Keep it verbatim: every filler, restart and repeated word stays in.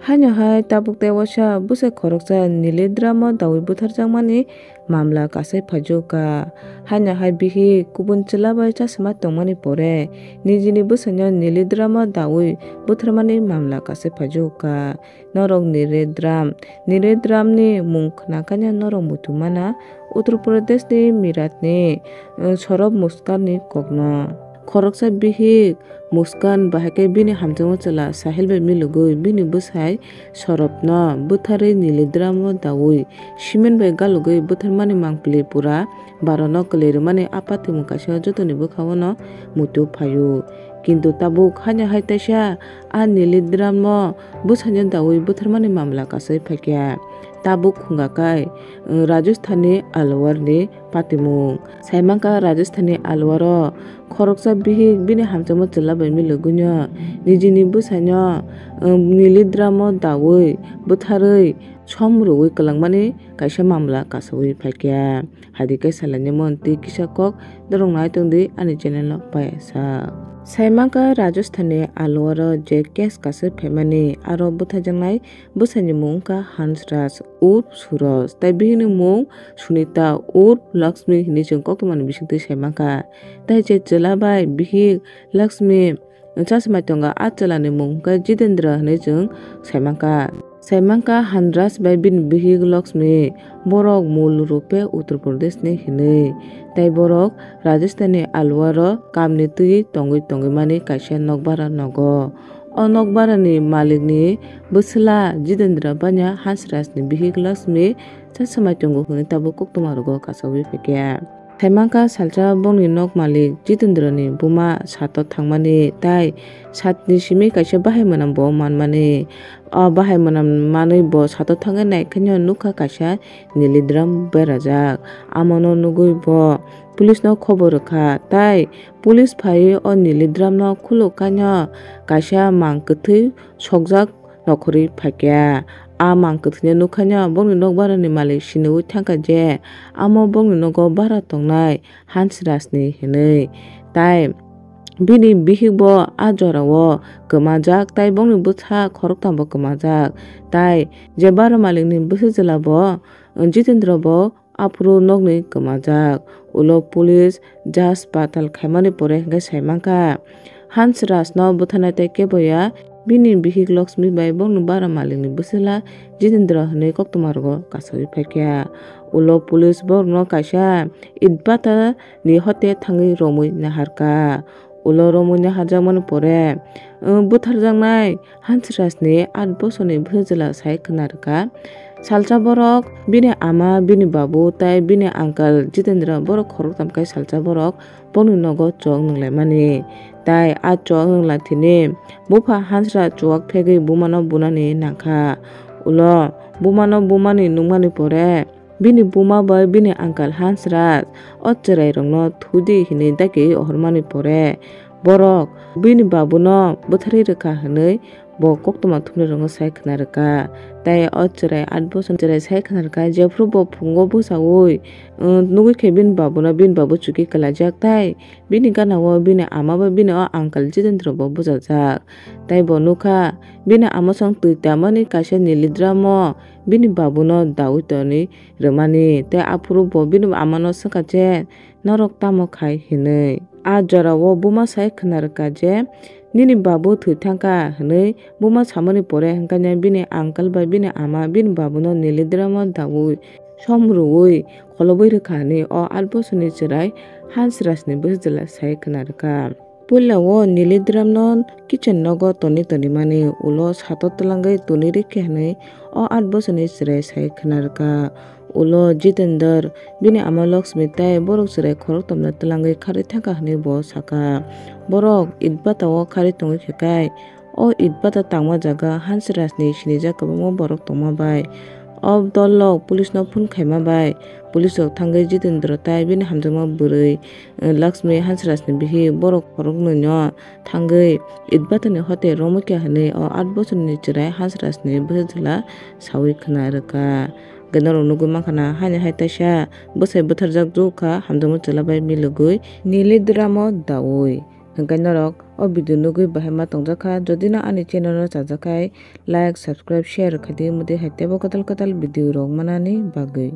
Haino hai tabuk tei waisa bwsai khoroksa Nilidram o daui butharjakmani mamla kasai phaijakha. Haino hai bihik kubun chwla bai chasima tongmani pore nijini bwsaino Nilidram o daui butharmani mamla kasai phaijakha. Norok Nilidram, Nilidram ni mung khwnakhaino norok muitu mana Uttar Pradesh ni Meerut ni, eh, Saurabh Muskan ni kokno. Khoroksa bihik Muskan bahai khe bini hamjakma chwla Sahil bai milogwi bini bwsai Saurabh no butharwi Nilidram o daui cement bai galugwi butharmani mangpili pura baro no kwlwi rwmani a patimung kaisa jotoni bwkhao no muitu phaio. Kintu tabuk haino hai taisa a Nilidram no bwsaino daui butharmani mamla kasai phaikha. Tabuk khunga kai, eh, Rajasthan ni Alwar ni patimung. Saimankha Rajasthan ni Alwar o khoroksa bihik bini hamjakma chwla bai milogwino nijini bwsaino, eh, Nilidram o daui butharwi som rwui kwlangmani kaisa mamla kasaui phaikha. Haidi khe salainai mon tei kisa kok norok nai tongdi ani channel no paiya sa. Saimankha Rajasthan ni Alwar o je case kasai phaimani aro butharjaknai bwsaini mung wngkha Hansraj urf Suraj tei bihikni mung Sunita urf Lakshmi hinwi chwng koktwmani bisingtwi saimankha. Tei je chwla bai bihik Lakshmi chasmai tongo, a chwlani mung hwnkhe Jitendra hinwi chwng saimankha. Saimankha Hansraj bai bini bihik Lakshmi, borok mul rupe Uttar Pradesh ni hinwi. Tei borok Rajasthan ni Alwar o kamni twi tongwi tongwi mani kaisa nokbara nogo. O nokbarani malikni bwswla Jitendra banya Hansrajni bihik Lakshmi chasmai tongo hwnwi tabuk koktwma rogo kasaui phaikha. Saimankha salsa bongni nok malik Jitendrani buma sato thangmani tei satni simi kaisa bahai mwnam bo manmani. O bahai mwnam manwi bo sato thangwi naikhaino nukha kaisa Nilidram berajak. Amono nugwi bo police no khobor rwkha tei police phaiwi o Nilidram no khulukhaino kaisa mang kwthwi sokjak nokhorwi phaikha. A mang kwthwino nukhaino bongni nokbarani malik siniui thangkha je amo bongni nogo bara tongnai Hansrajni hinwi. Tai bini bihikbo a jorao kwmajak tai bongni bwsa khoroktambo kwmajak. Tai je bara malikni bwsajwlabo Jitendra bo aphuru nokni kwmajak. Ulo police jas patal khaimani pore hwnkhe saimankha Hansrajno butharnai tei keboya bini bihik Lakshmi bai bongni bara malikni bwswla Jitendra hwnwi koktwma rogo kasaui phaikha. Ulo police borokno kaisa itbata ni hote thangwi romwi naharkha. Ulo romwi naharjakmani pore, uh, butharjaknai Hansrajni aat bosorni bwsajwla sai khna rwkha. Salsa borok bini ama, bini babu tei bini uncle Jitendra borok khoroktham khe salsa borok bongni nogo chok nwnglaimani. Tai a chok nwnglathini bupha Hansraj chuak phegwi bumano bunani nangkha. Ulo bumano bumani nungmani pore bini buma bai bini uncle Hansraj o chwrairokno thudi hinwi dagi ohormani pore borok bini babuno bwtharwi rwkha hinwi bo koktwma thumnairokno sai khna rwkha. Tai o chwrai aat bosor chwrai sai khna rwkha, jephru bo phungo bwchaui, uh, nugwi khe bini babuno bini babu chukhi kwlaijak, tai bini ganao bini ama bai bini o uncle Jitendra bo bwchajak. Tai bo nukha bini ama song twi tamani kaisa nilidramo bini babuno daui tonwi rwmani. Tei aphuru bo bini amano swngkha je, "Norok tamo khai?" hinwi. A jorao buma sai khna rwkha je, "Nini babu thwi thangkha," hinwi buma samani pore hwnkhe bini uncle bai bini ama bini babuno nilidramo daui som rwui kholobwi rwkha hinwi o aat bosorni chwrai Hansrajni bwsajwla sai khna rwkha. Puila o Nilidram no kitchen nogo toni toni mani ulo sato twlangwi toni rikha hinwi o aat bosorni chwrai sai khna rwkha. Ulo Jitendra bini ama Lakshmi tai borok chwrai khoroktham no twlangwi kharwi thangkha hinwi bo sakha. Borok itbata o kharwi tongwi khekai o itbata tangma jaga Hansrajni sinijak kwbangma borok tongma bai. O dol rok police no phone khaima bai police rok thangwi Jitendra tai bini hamjakma bwrwi, eh, Lakshmi Hansrajni bihik borok khoroknwi no thangwi itbatani hotel romwi kha hinwi o aat bosorni chwrai Hansrajni bwsajwla saui khna rwkha. Hwnkhe norok nugwi mankha na, haino hai taisa bwsai bwtharjak jukha hamjakma chwla bai milogwi Nilidramo daui. Hwnkhe norok o video nugwi bahai ma tongjakha, jodi no ani channel no chajakha, like, subscribe, share khaidi, mudi hai teibo kwtal kwtal video rok manani bagwi.